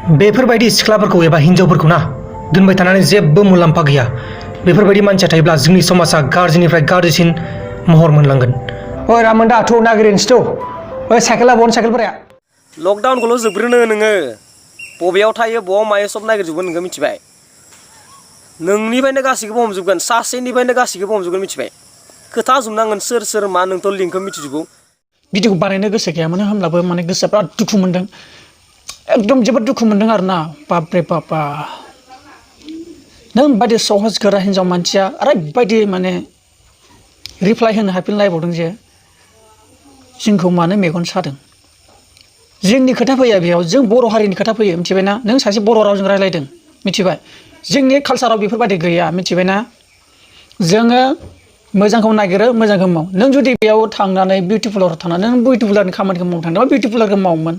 बेफोरबायदि सिख्लाफोरखौ एबा हिन्जावफोरखौ ना दोनबाय थानानै जेबो मुलाम्फा गैया। बेफोरबायदि मानसिया थायोब्ला जोंनि समाजा गाज्रिनिफ्राय गाज्रिसिन महर मोनलांगोन। ओइ रामोनदा थ' नागिरनोसै ओइ साइकेला बन साइकेल बोराया। लकडाउनखौल' जोबग्रोनो नोङो बबेयाव थायो बबाव मायो सब नागिरजोबगोन नोङो मिथिबाय। नोंनिफ्रायनो गासिखौबो हमजोबगोन सासेनिफ्रायनो गासिखौबो हमजोबगोन मिथिबाय। खोथा जोबनांगोन सोर मा नोंथ' लिंकखौ मिथिजोबगौ। भिडिअखौ बानायनो गोसो गैयामोन होमब्लाबो माने गोसोआ बिराद दुखु मोनदों। एकदम जोबोद दुखु मोनदों आरोना बापरे बापा। नों बायदि सहज गोरा हिन्जाव मानसिया ओरैबायदि माने रिप्लाइ होनो हाफिनलायबावदों जे जोंखौ मानो मेगन सादों। जोंनि खोथा फैया बेयाव, जों बर' हारिनि खोथा फैयो मिथिबायना। नों सासे बर' रावजों रायज्लायदों मिथिबाय। जोंनि कालसाराव बेफोरबायदि गैया मिथिबायना। जोङो मोजांखौ नागिरो मोजांखौ माव। नों जुदि बेयाव थांनानै बिउटि पार्लाराव थांनानै नों बिउटि पार्लारनि खामानिखौ मावनो थांदोंबा बिउटि पार्लारखौ मावोमोन।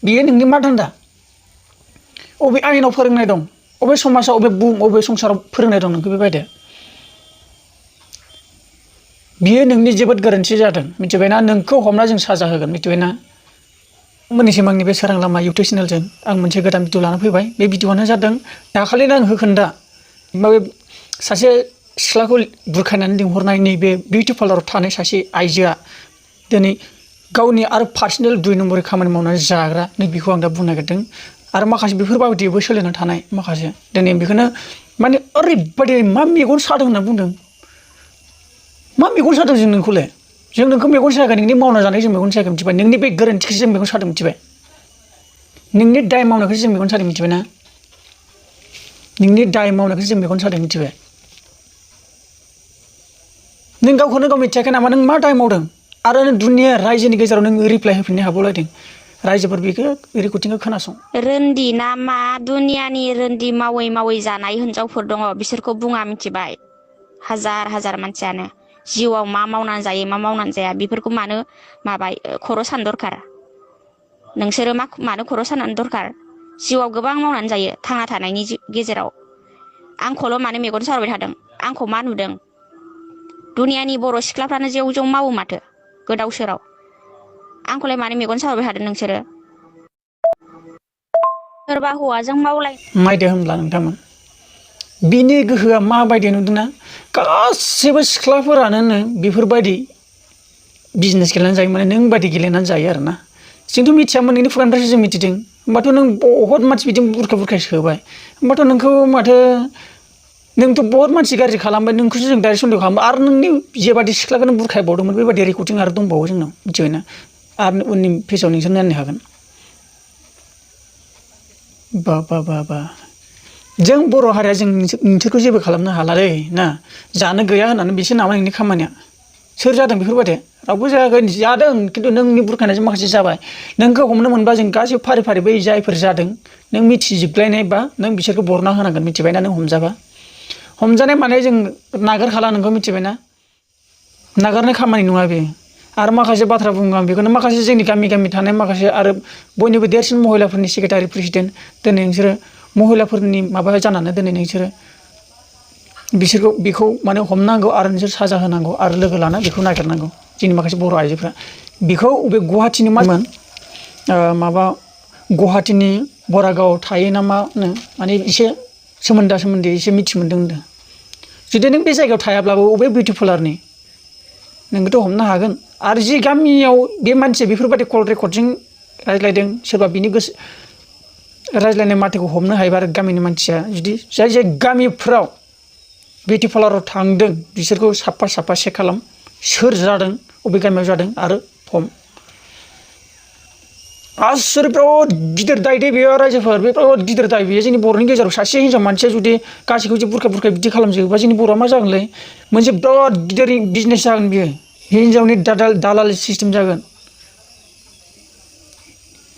बेयो नोंनि मा धान्दा? अबे आयेनाव फोरोंनाय दं? अबे समाजाव अबे संसाराव फोरोंनाय दं नोंखौ बेबायदि? बियो नोंनि जोबोद गोरोन्थि जादों मिथिबायना। नोंखौ हमना जों साजा होगोन मिथिबायना। मोननैसो आंनि बे सोरां लामा इउटुब चेनेलजों आं मोनसे गोदान भिडिअ लाना फैबाय। बे भिडिअआनो जादों दाखालिनो आं होखोन्दा सासे सिख्लाखौ बुरखायनानै लिंहरनाय नैबे बिउटि पार्लाराव थानाय सासे आइजोआ दिनै गावनि आरो पार्सनेल 2 नम्बरनि खामानि मावनानै जाग्रा नै बेखौ आं दा बुंनो नागिरदों। आरो माखासे बेफोरबायदिबो सोलिनानै थानाय माखासे दिनै बेखौनो माने ओरैबायदि मा मेगन सादों होनना बुंदों। मा मेगन सादों जों नोंखौलाय? जों नोंखौ मेगन सायाखै, नोंनि मावना जानाय जों मेगन सायाखै मिथिबाय। नोंनि बे गोरोन्थिखौसो जों मेगन सादों मिथिबाय। नोंनि दाय मावनायखौसो जों मेगन सादों मिथिबायना। नोंनि दाय मावनायखौसो जों मेगन सादों मिथिबाय। नों गावखौनो गाव मिथियाखै नामा नों मा दाय मावदों? आरो दुनिया रायजोनि गेजेराव नों रिप्लाइ होफिननो हाबावलायदों। रायजोफोर बेखौ रिकर्डिंखौ खोनासं। रोन्दि ना मा दुनियानि रोन्दि मावै मावै जानाय हिनजावफोर दङ बिसोरखौ बुङा मिथिबाय। हाजार हाजार मानसियानो जिउआव मा मावनानै जायो मा मावनानै जाया बेफोरखौ मानो खर' सान दरखार? नोंसोरो मानो खर' साननानै दरखार? जिउआव गोबां मावनानै जायो थांना थानायनि गेजेराव। आंखौल' मानो मेगन सारबाय थादों? आंखौ मा नुदों? दुनियानि बर' सिख्लाफ्रानो जेव जेव मावो माथो गोदाव सोराव। आंखौलाय मानो मेगन सारबाय थादों नोंसोरो? सोरबा हौवाजों मायदो होनब्ला नोंथांमोन बिनि गोहोआ माबायदि नुदोंना? गासैबो सिख्लाफोरानो बेफोरबायदि बिजनेस गेलेनानै जायो माने नों बायदि गेलेनानै जायो आरोना। जोंथ' मिथियामोन, नोंनि खुगानिफ्रायसो जों मिथिदों। होमबाथ' नों बहुत मानसि बिदिनो बुरखाय सोबाय। होमबाथ' नोंखौ माथो नोंथ' बहुत मानसि गाज्रि खालामबाय। नोंखौसो जों डाइरेक्ट सन्देह खालामबाय। आरो नोंनि जेबादि सिख्लाखौ नों बुरखायबावदोंमोन बेबायदि रेकर्डिं आरो दंबावो जोंनाव मिथिबायना। आरो उननि पेजाव नोंसोर नायनो हागोन। बा जों बर' हारिया जों नोंसोरखौ जेबो खालामनो हालालै ना। जानो गैया होननानै बिसोर नामा नोंनि खामानिया? सोर जादों बेफोरबायदि? रावबो जायाखै। जादों खिन्थु नोंनि बुरखायनायजों माखासे जाबाय। नोंखौ हमनो मोनबा जों गासैबो फारि फारि बै जायफोर जादों नों मिथिजोबलायनायबा नों बिसोरखौ बरना होनांगोन मिथिबायना। नों हमजाबा हमजानाय माने जों नागारखाला नोंखौ मिथिबायना। नागारनाय खामानि नङा बे। आरो माखासे बाथ्रा बुङो आं बेखौनो माखासे जोंनि गामि थानाय माखासे आरो बयनिबो देरसिन महिलाफोरनि सेक्रेटारि प्रेसिडेन्ट दिनै नोंसोरो महिलाफोरनि माबा जानानै दिनै नोंसोरो बिसोरखौ बेखौ माने हमनांगौ आरो नोंसोर साजा होनांगौ आरो लोगो लाना बेखौ नागिरनांगौ। जोंनि माखासे बर' आइजोफ्रा बेखौ बे गुवाहाटीनि मामोन गुवाहाटीनि बरागाव थायो ना मा होनो माने एसे सोमोन्दै एसे मिथि मोन्दों होनदों। जुदि नों बे जायगायाव थायाब्लाबो अबे बिउटि पार्लारनि नोंखौथ' हमनो हागोन। आरो जि गामियाव बे मानसिया बेफोरबायदि कल रेकर्डजों रायज्लायदों सोरबा बिनि गोसो रायज्लायनाय माथोखौ हमनो हायोबा आरो गामिनि मानसिया जुदि जाय गामिफ्राव बिउटि पार्लाराव थांदों बिसोरखौ साफा चेक खालाम। सोर जादों अबे गामियाव जादों आरो हम। आसुर बिराद गिदिर दाय दे बेयो रायजोफोर। बे बिराद गिदिर दाय बेयो। जोंनि बर'नि गेजेराव सासे हिनजाव मानसिया जुदि गासैखौ बुरखाय बिदि खालामजोबोबा जोंनि बर'आ मा जागोनलै? मोनसे बिराद गिदिर बिजनेस जागोन बियो। हिनजावनि दालाल सिस्टेम जागोन।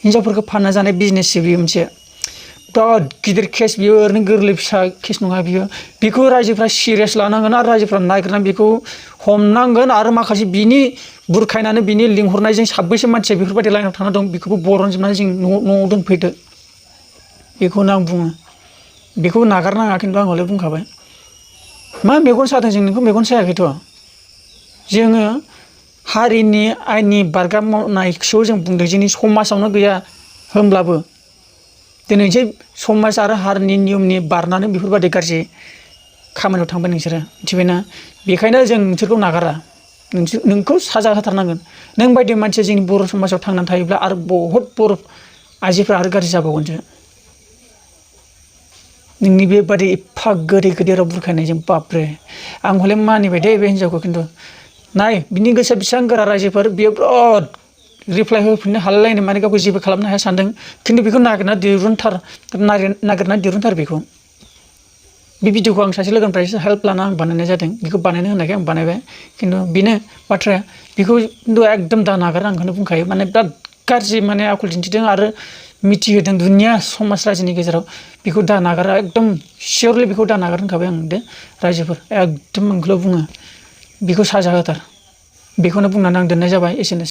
हिनजावफोरखौ फानना जानाय बिजनेससो बियो मोनसे बिराद गिदिर केस। बियो ओरैनो गोरलै फिसा केस नङा बियो। बेखौ रायजोफ्रा सिरियास लानांगोन आरो रायजोफ्रा नागिरनानै बेखौ हमनांगोन। आरो माखासे बिनि बुरखायनानै बिनि लिंहरनायजों साब्बैसो मानसिया बेफोरबायदि लाइनाव थाना दं बेखौबो बरनजोबनानै जों न'आव दोनफैदो। बेखौनो आं बुङो। बेखौ नागारनाङा खिन्थु आं हले बुंखाबाय। मा मेगन सादों जों नोंखौ मेगन सायाखैथ'। जोङो हारिनि आयेननि बारगा मावनायखौ जों बुंदों। जोंनि समाजावनो गैया होमब्लाबो दिनैसो समाज आरो हारिनि नियमनि बारनानै बेफोरबायदि गाज्रि खामानियाव थांबाय नोंसोरो मिथिबायना बेखायनो जों नोंसोरखौ नागारा नोंखौ साजा होथारनांगोन नों बायदि मानसिया जोंनि बर' समाजाव थांनानै थायोब्ला आरो बहुद बर' आइजोफ्रा आरो गाज्रि जाबावगोनसो नोंनि बेबादि एफा गोदै गोदै राव बुरखायनायजों बापरे आं हले मानिबाय दे बे हिन्जावखौ खिन्थु नाय बिनि गोसोआ बेसेबां गोरा रायजोफोर बियो बिराद रिप्लाय होफिननो हालायलायनो माने गावखौ जेबो खालामनो हाया सानदों खिन्थु बेखौ नागिरना दिरुनथार बेखौ बे भिडिअखौ आं सासे लोगोनिफ्रायसो हेल्प लाना आं बानायनाय जादों बेखौ बानायनो होननायखाय आं बानायबाय खिन्थु बेनो बाथ्राया बेखौ खिन्थु एकदम दा नागार आं बेखौनो बुंखायो माने बिराद गाज्रि माने आखल दिन्थिदों आरो मिथिहोदों दुनिया समाज रायजोनि गेजेराव बेखौ दा नागारा एकदम सियरलि बेखौ दा नागार होनखाबाय आं दे रायजोफोर एकदम आंखौल' बुङो बेखौ साजा होथार बेखौनो बुंनानै आं दोननाय जाबाय एसेनोसै